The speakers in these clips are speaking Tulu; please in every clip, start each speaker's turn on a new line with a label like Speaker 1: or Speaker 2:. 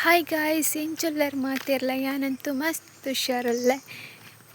Speaker 1: ಹಾಯ್ ಗಾಯ್ಸ್, ಎಂಚೊಲ್ಲರ್ ಮಾತೆರ್ಲ ಯಾನಂತೂ ಮಸ್ತ್ ಹುಷಾರುಲ್ಲೆ.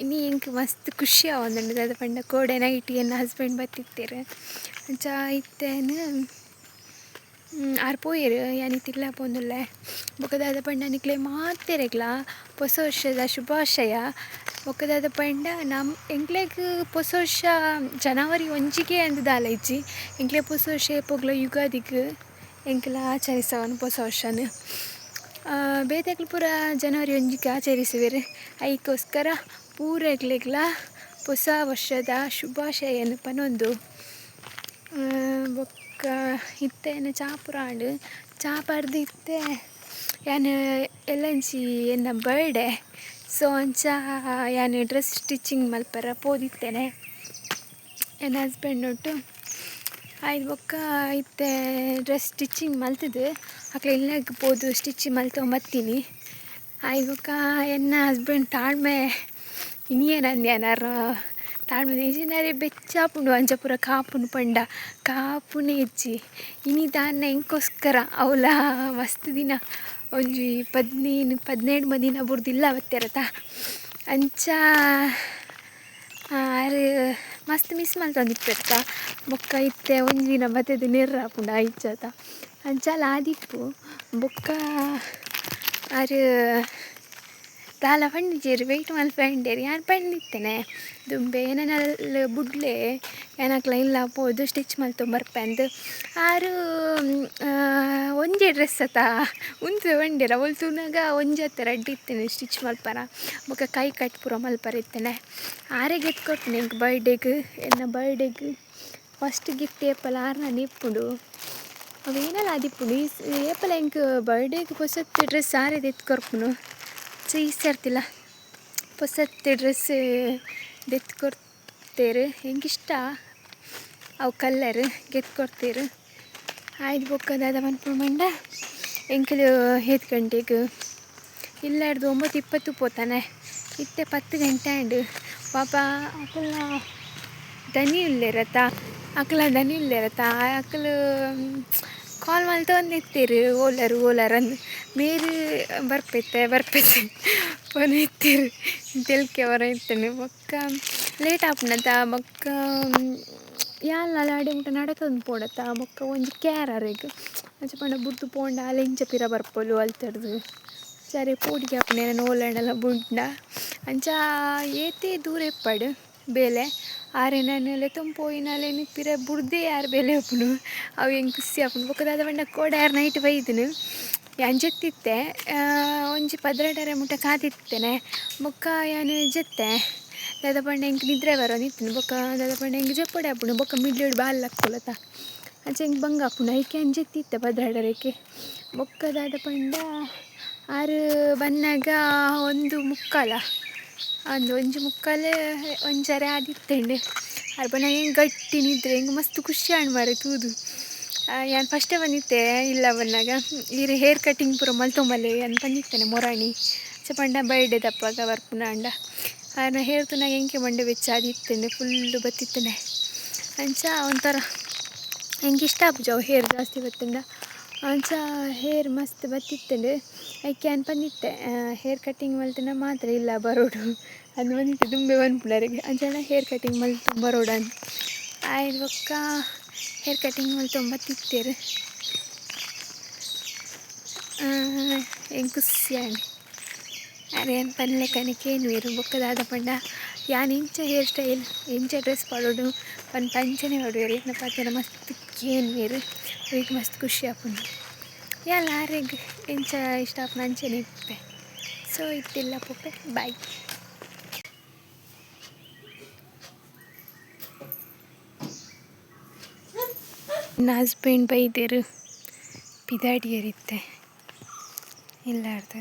Speaker 1: ಇನಿ ಎಂಕ್ ಮಸ್ತ್ ಖುಷಿ ಆವೊಂದುಂಡು ದಾದ ಪಂಡ ಕೋಡೆ ನೈಟ್ ಎನ್ನ ಹಸ್ಬೆಂಡ್ ಬತ್ತಿತ್ತೆರ್ ಅಂಚ ಇತ್ತೆನ್ ಆರ್ ಪೋಯೆರ್ ಯಾನ್ ಇತ್ತೆ ಇಲ್ಲ ಪೋಂದುಲ್ಲೆ. ಬೊಕ ದಾದ ಪಂಡ ನಿಕ್ಲೆ ಮಾತೆರೆಗ್ಲ ಪೊಸ ವರ್ಷದ ಶುಭಾಶಯ. ಬೊಕ ದಾದ ಪಂಡ ನಮ್ ಎಂಕ್ಲೆಗ್ ಪೊಸ ವರ್ಷ ಜನವರಿ ಒಂಜಿಗೆ ಅಂದ್ ದಾಲ ಇಜ್ಜಿ. ಎಂಕ್ಲೆ ಪೊಸ ವರ್ಷ ಏಪೊಗ್ಲ ಯುಗಾದಿಗ್ ಎಂಕ್ಲ ಆಚರಿಸವನ್ ಪೊಸ ವರ್ಷನ್. ಬೇತೆಕ್ಲು ಪೂರ ಜನವರಿ ಒಂಜಿಗೆ ಆಚರಿಸುವೆರ್. ಐಕೋಸ್ಕರ ಪೂರೆಗ್ಲೆಗ್ಲ ಪೊಸ ವರ್ಷದ ಶುಭಾಶಯನ್ ಪನೊಂದು. ಬೊಕ್ಕ ಇತ್ತೆ ಎನ್ನ ಚಾ ಪೂರ ಆಂಡ್. ಚಾ ಪರ್ದ್ ಇತ್ತೆ ಯಾನ್ ಎಲ್ಲಂಚಿ ಎನ್ನ ಬರ್ಡೇ. ಸೊ ಅಂಚ ಯಾನ್ ಡ್ರೆಸ್ ಸ್ಟಿಚಿಂಗ್ ಮಲ್ಪರ ಪೋದಿತ್ತೇನೆ ಎನ್ನ ಹಸ್ಬೆಂಡ್ ಒಟ್ಟು. ಆಯ್ದು ಬೊಕ್ಕ ಇತ್ತೆ ಡ್ರೆಸ್ ಸ್ಟಿಚಿಂಗ್ ಮಲ್ತುದು ಅಕ್ಲೆ ಇಲ್ಲಗ್ ಪೋದು ಸ್ಟಿಚ್ ಮಲ್ತೊಂಬತ್ತೀನಿ. ಆಯ್ ಬೊಕ್ಕ ಎನ್ನ ಹಸ್ಬೆಂಡ್ ತಾಳ್ಮೆ ಇನಿಯೇ ನಂದ್ಯಾನಾರ್ ತಾಳ್ಮೆ ಇಜಿನಾರೆ ಬೆಚ್ಚಾಪುಂಡು ಅಂಚ ಪೂರ ಕಾಪುನು ಪಂಡ ಕಾಪುನೇ ಇಜ್ಜಿ. ಇನಿ ದಾನ್ನ ಎಂಕೋಸ್ಕರ ಅವ್ಲ ಮಸ್ತ್ ದಿನ ಒಂಜಿ 15 12 ದಿನ ಬುಡ್ದಿಲ್ಲ ಬತ್ತೆರತ. ಅಂಚ ಆರ್ ಮಸ್ತ್ ಮಿಸ್ ಮಲ್ತೊಂದಿಪ್ಪೆರ್ತ. ಬೊಕ್ಕ ಇತ್ತೆ ಒಂಜಿ ದಿನ ಬತ್ತದು ನೆರ್ರಾಪುಂಡು ಐಚತ. ಅಂಚಾಲ ಆದಿಪ್ಪು. ಬೊಕ್ಕ ಆರ್ ದಾಲ ಪಂಡಿಜೆರ್ ವೆಯ್ಟ್ ಮಲ್ಪಂಡೆರ್ ಯಾನ್ ಪಂಡಿತ್ತೇನೆ ದುಂಬೆ ಏನನಲ್ ಬುಡ್ಲೆ ಯಾನ್ ಇಲ್ಲ ಪೋದು ಸ್ಟಿಚ್ ಮಲ್ತೊಂಬರ್ಪೆಂದ್. ಆರ್ ಒಂಜೆ ಡ್ರೆಸ್ ಅತ ಉಂತುವೆ ಪಂಡೆರ್ ಅವ್ಲು ತೂನಗ ಒಂಜಿ ಅತ್ತ ರಡ್ಡ್ ಇತ್ತೇನೆ ಸ್ಟಿಚ್ ಮಲ್ಪರ. ಬೊಕ್ಕ ಕೈ ಕಟ್ ಪೂರ ಮಲ್ಪರ ಇತ್ತೇನೆ. ಆರೆಗ್ ಎತ್ ಕೊರ್ಪುನೆ ಎಂಕ್ ಬರ್ಡೇಗ್ ಎನ್ನ ಬರ್ಡೇಗ್ ಫಸ್ಟ್ ಗಿಫ್ಟ್ ಏಪಲ ಆರ್ನನೆ ಇಪ್ಪುಂಡು. ಅವು ಏನಲ ಆದಿಪ್ಪುಂಡು ಏಪಲ ಎಂಕ್ ಬರ್ಡೇಗ್ ಪೊಸತ್ ಡ್ರೆಸ್ ಆರೆ ದೆತ್ತ್ ಕೊರ್ಪುನು. ಈ ಸರ್ತಿಲ ಪೊಸತ್ ಡ್ರೆಸ್ ದೆತ್ತ್ ಕೊರ್ತೆರ್. ಎಂಕ್ ಇಷ್ಟ ಅವು ಕಲ್ಲರ್ ಗೆತ್ ಕೊರ್ತೆರ್. ಆಯ್ದು ಬೊಕ್ಕ ದಾದ ಪನ್ಪುಂಡು ಪಂಡ ಎಂಕುಲು ಏತ್ ಗಂಟೆಗ್ ಇಲ್ಲಡ್ದು 9:20 ಪೋತಾನೆ. ಇತ್ತೆ 10 ಗಂಟೆ ಆಂಡ್. ಪಾಪ ಅಕಲ್ನ ದನಿ ಉಲ್ಲೆರತ ಅಕಲ್ನ ದನಿ ಉಲ್ಲೆರತ ಅಕುಲು ಕಾಲ್ ಮಲ್ತೊಂದಿತ್ತೆರ್ ಓಲರ್ ಓಲರ್ ಅಂದ್. ಮೇರ್ ಬರ್ಪೆತ್ತೆ ಬರ್ಪೆತ್ತೆ ಪನೊಂದಿತ್ತೆರ್ ತೆಲ್ಕೆ ಬರೊಂದಿತ್ತುಂಡು. ಬೊಕ್ಕ ಲೇಟ್ ಆಪುಂಡತ. ಬೊಕ್ಕ ಯಾನ್ಲ ಅಡೆ ಮುಟ ನಡತೊಂದು ಪೋಡತ. ಬೊಕ್ಕ ಒಂಜಿ ಕೇರ್ ಅರೆಗ್ ಅಂಚ ಪಂಡ ಬುಡ್ದು ಪೋಂಡ ಆಲ್ ಎಂಚ ಪಿರ ಬರ್ಪೊಲು ಅಲ್ತಡ್ದು ಸರಿ ಪೋಡಿಗೆ ಆಪುಂಡು ಎನನ್ ಓಲಾಂಡಲ ಬುಡ್ಂಡ. ಅಂಚ ಏತೇ ದೂರ ಇಪ್ಪಡ್ ಬೇಲೆ ಆರೆನನ್ ಲೆತೊಂದು ಪೋಯಿನಲೆನ್ ಪಿರ ಬುಡ್ದೇ ಆರ್ ಬೇಲೆ ಆಪುಂಡು. ಅವು ಎಂಕ್ ಖುಷಿ ಆಪುಂಡು. ಬೊಕ್ಕ ದಾದ ಪಂಡ ಕೋಡೆ ಆರ್ ನೈಟ್ ಬೈದಿನಿ. ಯಾನ್ ಜೆತ್ತಿತ್ತೆ ಒಂಜಿ 12:30 ಮುಟ ಕಾದಿತ್ತೇನೆ. ಬೊಕ್ಕ ಯಾನ್ ಜೆತ್ತೆ ದಾದ ಪಂಡ ಎಂಕ್ ನಿದ್ರೆ ಬರೊಂದಿತ್ತುಂಡು. ಬೊಕ್ಕ ದಾದ ಪಂಡ ಎಂಕ್ ಜೆಪ್ಪೊಡೆ ಆಪುಂಡು. ಬೊಕ್ಕ ಮಿಡ್ಲೆಡ್ ಬಾಲ್ ಲಕ್ಕೊಲತ ಅಂಚ ಎಂಕ್ ಬಂಗ ಆಪುಂಡು. ಐಕೆ ಯಾನ್ ಜೆತ್ತಿತ್ತೆ 12:30ಕ್ಕೆ. ಬೊಕ್ಕ ದಾದ ಪಂಡ ಆರ್ ಬನ್ನಗ 1:45 ಅಂದು 1:45 1:30 ಆದಿತ್ತುಂಡು. ಆರ್ ಬನ್ನಗ ಎಂಕ್ ಗಟ್ಟಿ ನಿದ್ರೆ ಎಂಕ್ ಮಸ್ತ್ ಖುಷಿ ಆಂಡ್ ಮಾರ್ರೆ ತೂದು. ಯಾನ್ ಫಸ್ಟೇ ಬಂದಿತ್ತೆ ಇಲ್ಲ ಬನ್ನಗ. ಈರ್ ಹೇರ್ ಕಟಿಂಗ್ ಪೂರ ಮಲ್ತೊಂಬಲ್ಲೆ ಯಾನ್ ಪಂದಿತ್ತೇನೆ ಮೊರಾನಿ. ಅಂಚ ಪಂಡ ಬರ್ಡೇ ದಪ್ಪಗ ಬರ್ಪುನ ಅಂಡ. ಆರ್ನ ಹೇರ್ ತೂನಗ ಎಂಕೆ ಮಂಡೆ ಬೆಚ್ಚ ಆದಿತ್ತುಂಡು ಫುಲ್ಲು ಬತ್ತಿತ್ತುಂಡೆ. ಅಂಚ ಒಂಥರ ಎಂಕ್ ಇಷ್ಟ ಆಪುಜಿ ಅವು ಹೇರ್ ಜಾಸ್ತಿ ಬತ್ತುಂಡ. ಅಂಚ ಹೇರ್ ಮಸ್ತ್ ಬತ್ತಿತ್ತುಂಡು. ಐಕೆ ಯಾನ್ ಪಂದಿತ್ತೆ ಹೇರ್ ಕಟಿಂಗ್ ಮಲ್ತಿನ ಮಾತ್ರ ಇಲ್ಲ ಬರೋಡು ಅಂದ್ ಬಂದಿತ್ತೆ ದುಂಬೆ ಪನ್ಪುಂಡು ಅರೆಗ್. ಅಂಚನೆ ಹೇರ್ ಕಟಿಂಗ್ ಮಲ್ತೊಂದು ಬರೋಡು ಅಂದ್. ಆಯ್ದು ಬೊಕ್ಕ ಹೇರ್ ಕಟಿಂಗ್ ಮಲ್ತೊಂದು ಬತ್ತಿತ್ತೆರ್. ಎಂಕ್ ಖುಷಿ ಆಂಡ್. ಆರ್ ಯಾನ್ ಪನ್ಲೆಕನೆ ಕೇನುವೆರ್. ಬೊಕ್ಕ ದಾದ ಪಂಡ ಯಾನ್ ಎಂಚ ಹೇರ್ ಸ್ಟೈಲ್ ಎಂಚ ಡ್ರೆಸ್ ಪಾಡೊಡು ಪನ್ಪ ಅಂಚನೆ ಪಾಡುವೆರ್. ಎನ್ನ ಪಾತೆರ ಮಸ್ತ್ ಕೇನುವೆರ್. ಅವೆಕ್ ಮಸ್ತ್ ಖುಷಿ ಆಪುಂಡು. ಯಾನ್ಲ ಆರೆಗ್ ಎಂಚ ಇಷ್ಟ ಆಪುಂಡು ಅಂಚನೆ ಇಪ್ಪೆ. ಸೊ ಇತ್ತೆಲ್ಲ ಪೋಪೆ ಬಾಯ್. ನನ್ನ ಹಸ್ಬೆಂಡ್ ಬೈದೆರ್ ಪಿದಾಡಿಯರಿತ್ತೆ ಇಲ್ಲಾರ್ದು.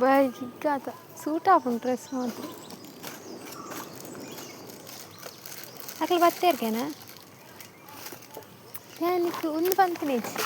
Speaker 1: ಬಾಯ್ ಜಿಗ್ಗಾತ ಸೂಟ್ ಆಪುಂಡು ಡ್ರೆಸ್ ಮಾತ್ರ. ಅಕ್ಲು ಬತ್ತೇರ್ಗೆನ ಯಾನ್ ಉಂದು ಪನ್ಪುನೆ ಇಜ್ಜಿ.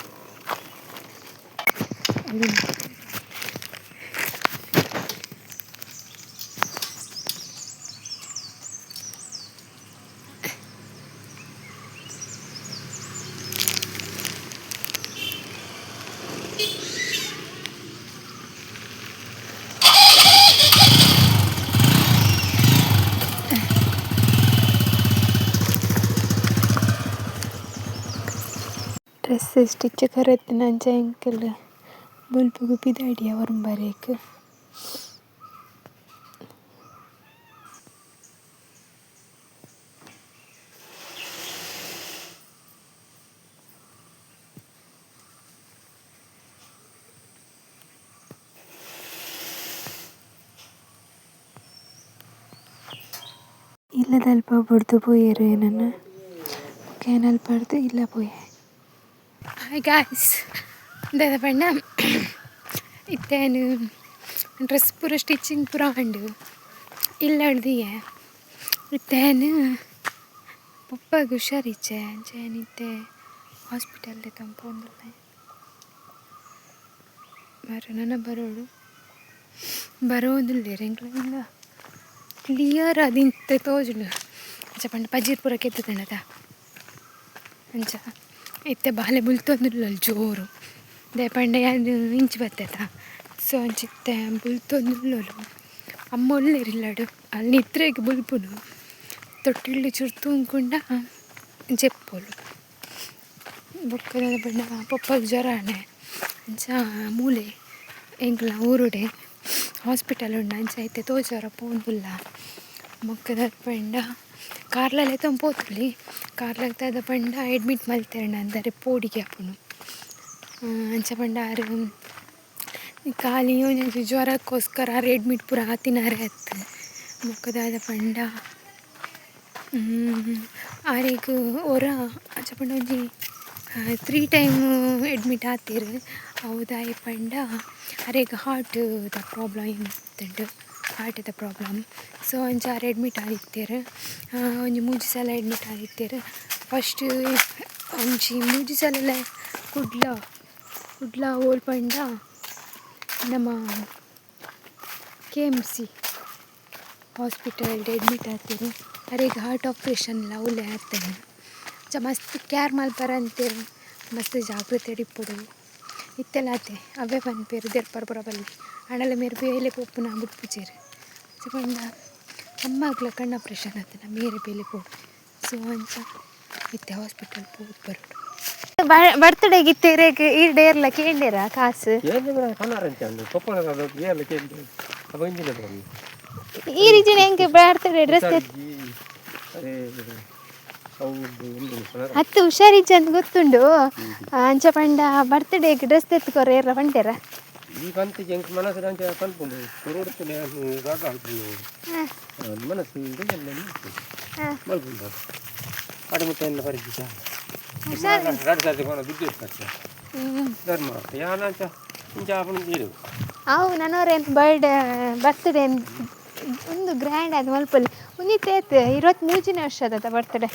Speaker 1: ಸ್ಟಿಚ್ ಕರೆತ್ತಿನ ಅಂಚ ಎಂಕಲ್ ಬೊಲ್ಪುಗು ಪಿದಾಡಿಯ ಒರಂಬರೇಗ್. ಇಲ್ಲದಲ್ಪ ಬುಡ್ದು ಪೋಯೆರ್ ಎನನ್ ಬೊಕ ಯಾನ್ ಅಲ್ಪರ್ದ್ ಇಲ್ಲ ಪೋಯೆ. ಹಾಯ್ ಗಾಯ್ಸ್, ದಾದ ಪಂಡ ಇತ್ತೆ ಯಾನ್ ಡ್ರೆಸ್ ಪೂರ ಸ್ಟಿಚಿಂಗ್ ಪೂರ ಆಂಡ್ ಇಲ್ಲಡ್ದಿಯೆ. ಇತ್ತೆ ಯಾನ್ ಪೊಪ್ಪಗ್ ಹುಷಾರಿಜ್ಜೆ ಅಂಚ ಯಾನ್ ಇತ್ತೆ ಹಾಸ್ಪಿಟಲ್ ಲೆತೊಂದು ಪೋವೊಂದುಲ್ಲೆ. ಬರ ನನ ಬರೋಡು ಬರೋಂದುಲ್ಲೆರ್ ಎಂಕ್ಲೆಗ್ ಕ್ಲಿಯರ್ ಆದ್ ಇತ್ತೆ ತೋಜುಂಡು. ಅಂಚ ಪಂಡ ಪಜಿರ್ ಪೂರ ಕೆತ್ತುದುಂಡತ ಅಂಚ ಇತ್ತೆ ಬಾಲೆ ಬುಲ್ತೊಂದುಲ್ಲಲ್ ಜೋರು. ದಾಯೆ ಪಂಡ ಯಾನ್ ಇಂಚಿ ಬತ್ತೆತ ಸೊ ಅಂಚ ಇತ್ತೆ ಬುಲ್ತೊಂದುಲ್ಲೊಲು. ಅಮ್ಮ ಉಲ್ಲೆರ್ ಇಲ್ಲಡ್ ಅಲ್ ನಿತ್ರೆಗ್ ಬುಲ್ಪುನು ತೊಟ್ಟಿಲ್ಡ್ ಚೂರು ತೂಂಕುಂಡ ಜೆಪ್ಪೊಲು. ಬೊಕ್ಕ ದಾದ ಪಂಡ ಪೊಪ್ಪಗ್ ಜ್ವರ ಆಂಡ್ ಅಂಚ ಮೂಲೆ ಎಂಕ್ಲ್ನ ಊರುಡೆ ಹಾಸ್ಪಿಟಲ್ ಉಂಡು ಅಂಚ ಇತ್ತೆ ತೋಜಾರ ಪೋವೊಂದುಲ್ಲ. ಬೊಕ್ಕ ದಾದ ಪಂಡ ಕಾರ್ಲ ಲೆತೊಂದು ಪೋತೊಲಿ ಕಾರ್ಲಗ್ ದಾದ ಪಂಡ ಅಡ್ಮಿಟ್ ಮಲ್ತೆರ್ಂಡ ಅಂದರೆ ಪೋಡಿಗೆ ಆಪುಂಡು. ಅಂಚ ಪಂಡ ಆರ್ ಖಾಲಿ ಒಂಜೊಂಜಿ ಜ್ವರಕ್ಕೋಸ್ಕರ ಆರ್ ಅಡ್ಮಿಟ್ ಪೂರ ಆತಿನಾರೇ ಅತ್ತ್. ಬೊಕ್ಕ ದಾದ ಪಂಡ ಆರೆಗ್ ಒರ ಅಂಚ ಪಂಡ ಒಂಜಿ 3 ಟೈಮ್ ಅಡ್ಮಿಟ್ ಆತೆರ್. ಅವು ದಾಯೆ ಪಂಡ ಅರೆಗ್ ಹಾರ್ಟ್ ದ ಪ್ರಾಬ್ಲಮ್ ಇತ್ತುಂಡು, ಹಾರ್ಟಿದ ಪ್ರಾಬ್ಲಮ್. ಸೊ ಅಂಚ ಆರ್ ಅಡ್ಮಿಟ್ ಆದಿತ್ತೆರ್. ಒಂಜಿ ಮೂಜಿ ಸಲ ಅಡ್ಮಿಟ್ ಆದಿತ್ತೆರ್. ಫಸ್ಟ್ ಒಂಜಿ ಮೂಜಿ ಸಲಲ ಕುಡ್ಲ ಕುಡ್ಲ ಓಲ್ ಪಂಡ ನಮ್ಮ ಕೆ ಎಮ್ ಸಿ ಹಾಸ್ಪಿಟಲ್ಡ್ ಅಡ್ಮಿಟ್ ಆತೆರ್. ಅರೆಗ್ ಹಾರ್ಟ್ ಆಪ್ರೇಷನ್ಲ ಅವ್ಲೇ ಆತುಂಡು. ಅಂಚ ಮಸ್ತ್ ಕೇರ್ ಮಲ್ಪರೆ ಅಂತೆರ್, ಮಸ್ತ್ ಜಾಗ್ರತೆಡ್ ಇಪ್ಪೊಡು. ಇತ್ತೆಲ ಆತೆ ಅವೇ ಪನ್ಪೆರ್ ದೆರ್ಪರೆ ಪೂರ ಬಲ್ಲಿ ಆಂಡಲ ಮೇರ್ ಬೇಲೆ ಪೋಪುನ ಬುಡ್ಪುಜೆರ್. ಅಂಚ ಪಂಡ ಅಮ್ಮಗ್ಲ ಕಣ್ಣ್ ಆಪ್ರೇಷನ್ ಆತುಂಡ ಮೇರೆ ಬೇಲೆ ಪೋಡು. ಸೊ ಅಂಚ ಇತ್ತೆ ಹಾಸ್ಪಿಟಲ್ ಪೋದು ಬರೊಡು. ಬರ್ತ್ಡೇಗ್ ಇತ್ತೆ ಇರೆಗ್ ಈರ್ಡ್ ಏರ್ಲ ಕೇಂಡೆರಾ ಕಾಸು? ಈರಿಜಿನ ಎಂಕ್ ಬರ್ತ್ಡೇ ಡ್ರೆಸ್ ಅತ್ತು ಹುಷಾರಿಜ್ಜ ಅಂತ ಗೊತ್ತುಂಡು. ಅಂಚ ಪಂಡ ಬರ್ತ್ಡೇಗ್ ಡ್ರೆಸ್ ತೆತ್ಕೊರ ಏರ್ಲ ಪಂಡೆರಾ?
Speaker 2: ಈ ಪಂತಿಗೆ ಎಂಕ್ ಮನಸ್ಸು ಅಂಚ ಪನ್ಪುಂಡು ಕೊರೊಡುತ್ತಲೆ ದಾದ ಅನ್ಪುಂಡು ಮನಸ್ಸು ಮಲ್ಪುಂಡು ಅಡೆ ಮುಟ್ಟ ಎಲ್ಲ ಪರಿಸ್ಥಿತಿ ರಡ್ಡು ಸರ್ತಿ ಪೋನ ದುಡ್ಡು ಎಷ್ಟು ಧರ್ಮ ಯಾನ್ ಅಂಚ ಇಂಚ ಆಪುಂಡು ನೀರು.
Speaker 1: ಅವು ನನೊರೇನು ಬರ್ಡೇ ಬರ್ತ್ಡೇ ಒಂದು ಗ್ರ್ಯಾಂಡ್ ಆದ್ ಮಲ್ಪೊಲಿ. ಉಂದಿತ್ತೆ ಏತ್ 23ನೇ ವರ್ಷದ ಬರ್ತ್ಡೇ.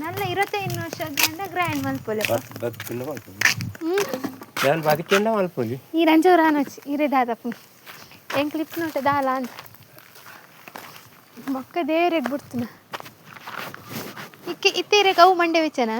Speaker 1: ನನ್ನ 25 ವರ್ಷ ಗಂಡ ಗ್ರ್ಯಾಂಡ್ ಮಲ್ಪೊಲಿ.
Speaker 2: ಬತ್ತಿನ ಮಲ್ಪೊಲಿ ಯಾನ್ ಬದುಕೆಂಡ ಮಲ್ಪೊಲಿ.
Speaker 1: ಈ ರಂಜೋರ ಆನೊಚ್ಚಿ ಇರೆ ದಾದಪ್ಪು ಎಂಕ್ಲು ಇಪ್ಪುನೋಟ ದಾಲ ಅಂದ್ ಬೊಕ್ಕ ದೇವರೆಗ್ ಬುಡ್ತುನ ಇಕ್ಕೆ ಇತ್ತೆ ಇರೆಗ್ ಅವು ಮಂಡೆ ಬೆಚ್ಚನ.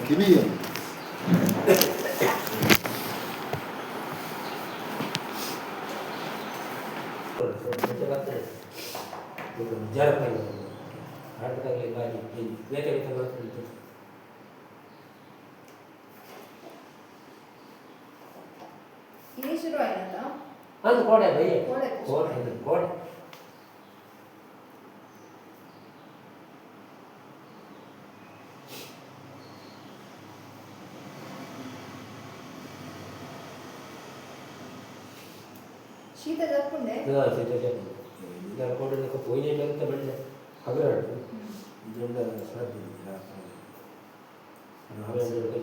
Speaker 3: ಕಿವಿಯ
Speaker 2: ಬೇತೆ ಬೇತೆ ಮಲ್ಪೊಲಿ.
Speaker 4: ಇನಿ ಶುರು ಆಯ್ನತ?
Speaker 2: ಅಂದ್ ಕೋಡೆ ಬಯ್ಯ.
Speaker 4: ಕೋಡೆ.
Speaker 2: ಕೋಡೆ ಕೋಡೆ.
Speaker 4: ಶೀತ ಜಪ್ಪುಂಡೆ?
Speaker 2: ಹಾಂ, ಶೀತ ಜಪ್ಪುಂಡು. ಈಗ ಕೋಡೆ ಪೋಯಿನ ಅಂತ ಬಳ್ಳೆ ಹಗರಡು ಇದೊಂದು ಸಾಧ್ಯ ಇಲ್ಲ. ನಾವೆಂದು ಕೈ.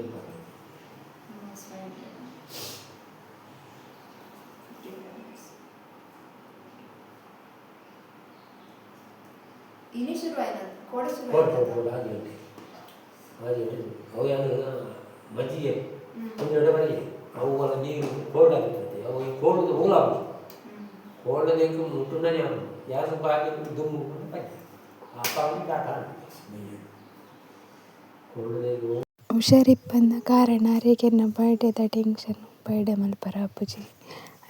Speaker 4: ಇನಿ ಶುರು ಆಯ್ನ ಕೋಡೆ ಶುರು
Speaker 2: ಕೋಡೆ.
Speaker 4: ಆಯ್ನತ?
Speaker 2: ಕೋಡೆ ಆಜಿ ಗಂಟೆ, ಆಜಿ ಗಂಟೆ. ಅವು ಏನು ಮಜ್ಜಿಗೆ ಒಂದು ಎರಡು ಬರಿಗೆ ಅವು ನೀರು ಕೋಲ್ಡ್ ಆಗುತ್ತದೆ. ಅವು ಈ ಕೋಲ್ಡ್ ಮೂಲ ಆಗುದು. ಕೋಲ್ಡ್ ಮುಟ್ಟುಂಡನೆ ಅವನು ಯಾರು ಬಾಕಿ ದುಮ್ಮು ಆಪಾವನಿ ಕಾಟ ಕೋಲ್ಡ್.
Speaker 1: ಹುಷಾರಿಪ್ಪಂದ ಕಾರಣ ಅರೆಗೆನ್ನ ಬರ್ಡೇದ ಟೆನ್ಷನ್, ಬರ್ಡೇ ಮಲ್ಪರ ಆಪುಜಿ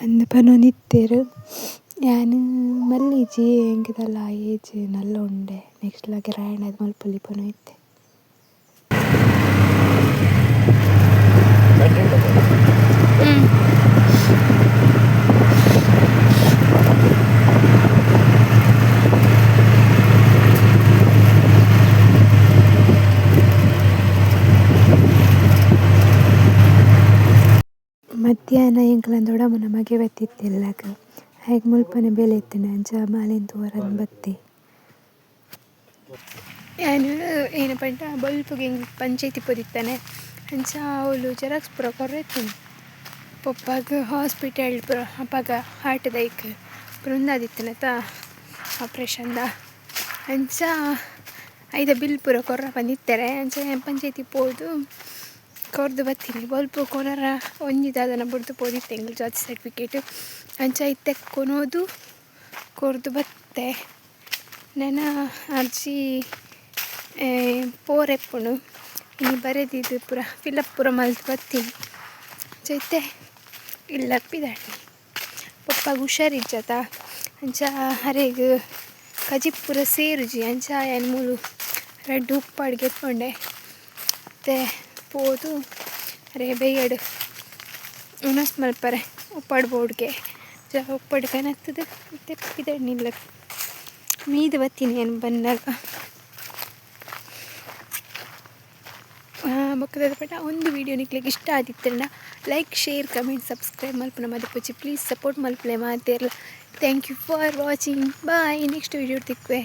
Speaker 1: ಅಂದ್ ಪನೊಂದಿತ್ತೆರ್. ಯಾನ್ ಮಲ್ಲಿಜಿ, ಎಂಕ್ ದಾಲ ಏಜ್ ನಲ್ಲ ಉಂಡೆ, ನೆಕ್ಸ್ಟ್ ಲ ಗ್ರ್ಯಾಂಡ್ ಆದ್ ಮಲ್ಪೊಲಿ ಪನೊಂದಿತ್ತೆ. ಮಧ್ಯಾಹ್ನ ಎಂಕ್ಲನ ದೊಡ್ಡಮ್ಮನ ಮಗೆ ಬತ್ತಿತ್ತೆ ಇಲ್ಲಗ್, ಆಯಗ್ ಮುಲ್ಪನೆ ಬೇಲೆ ಇತ್ತಿನ, ಅಂಚ ಬಾಲೆನ್ ತೂವರೆ ಬತ್ತೆ. ಯಾನ್ ಏನ ಪಂಡ ಬೊಲ್ಪುಗು ಎಂಕ್ ಪಂಚಾಯ್ತಿ ಪೋದಿತ್ತನೆ, ಅಂಚ ಅವ್ಲು ಜೆರಾಕ್ಸ್ ಪೂರ ಕೊರ್ರೆ ಇತ್ತುಂಡು. ಪೊಪ್ಪಗ್ ಹಾಸ್ಪಿಟಲ್ ಪೂರ ಅಪಗ ಹಾರ್ಟ್ ದೈಕ್ ಪೂರ ಉಂದಾದಿತ್ತಿನತ ಆಪ್ರೇಷನ್ದ, ಅಂಚ ಐತ ಬಿಲ್ ಪೂರ ಕೊರ್ರ ಪಂದಿತ್ತೆರೆ. ಅಂಚ ಯಾನ್ ಪಂಚಾಯ್ತಿ ಪೋದು ಕೊರ್ದು ಬತ್ತಿನಿ. ಬೊಲ್ಪು ಕೊನರ ಒಂಜಿ ದಾದನ ಬುಡ್ದು ಪೋದಿತ್ತೆ ಎಂಕುಲು ಜಾತಿ ಸರ್ಟಿಫಿಕೇಟ್, ಅಂಚ ಇತ್ತೆ ಕೊನೊದು ಕೊರ್ದು ಬತ್ತೆ. ನನ ಅರ್ಜಿ ಪೋರೆಪ್ಪುಂಡು, ಇನಿ ಬರೆದಿದ್ದು ಪೂರ ಫಿಲಪ್ ಪೂರ ಮಲ್ತ್ ಬತ್ತೀನಿ. ಅಂಚ ಇತ್ತೆ ಇಲ್ಲಗ್ ಪಿದಾಡ್ನಿ. ಪೊಪ್ಪಗ್ ಹುಷಾರಿಜ್ಜತ, ಅಂಚ ಅರೆಗ್ ಕಜಿಪು ಪೂರ ಸೇರುಜಿ, ಅಂಚ ಯಾನ್ ಮೂಲು ರಡ್ಡ್ ಉಪ್ಪಾಡು ಗೆತ್ಕೊಂಡೆ. ಇತ್ತೆ ಪೋದು ಅರೆ ಬೈಯಡ್ ಉಣಸ್ ಮಲ್ಪರೆ ಉಪ್ಪಾಡು ಬೋಡ್ಗೆ ಜ ಉಪ್ಪಾಡು ಕನತ್ತದು. ಇತ್ತೆ ಪಿದಾಡ್ನಿ ಇಲ್ಲಗ್. ಮೀದು ಬತ್ತೀನಿ ಯಾನ್ ಬನ್ನಗ. ಬೊಕ್ಕ ದಾದ ಒಂದು ವೀಡಿಯೋ ನಿಕ್ಲೆಗ್ ಇಷ್ಟ ಆದಿತ್ತುಂಡ like, share, comment, subscribe ಮಲ್ಪುನ ಮದಪೊಚ್ಚಿ. ಪ್ಲೀಸ್ ಸಪೋರ್ಟ್ ಮಲ್ಪುಲೆ ಮಾತೆರ್ಲ. Thank you for watching, bye. Next video ತಿಕ್ಕುವೆ.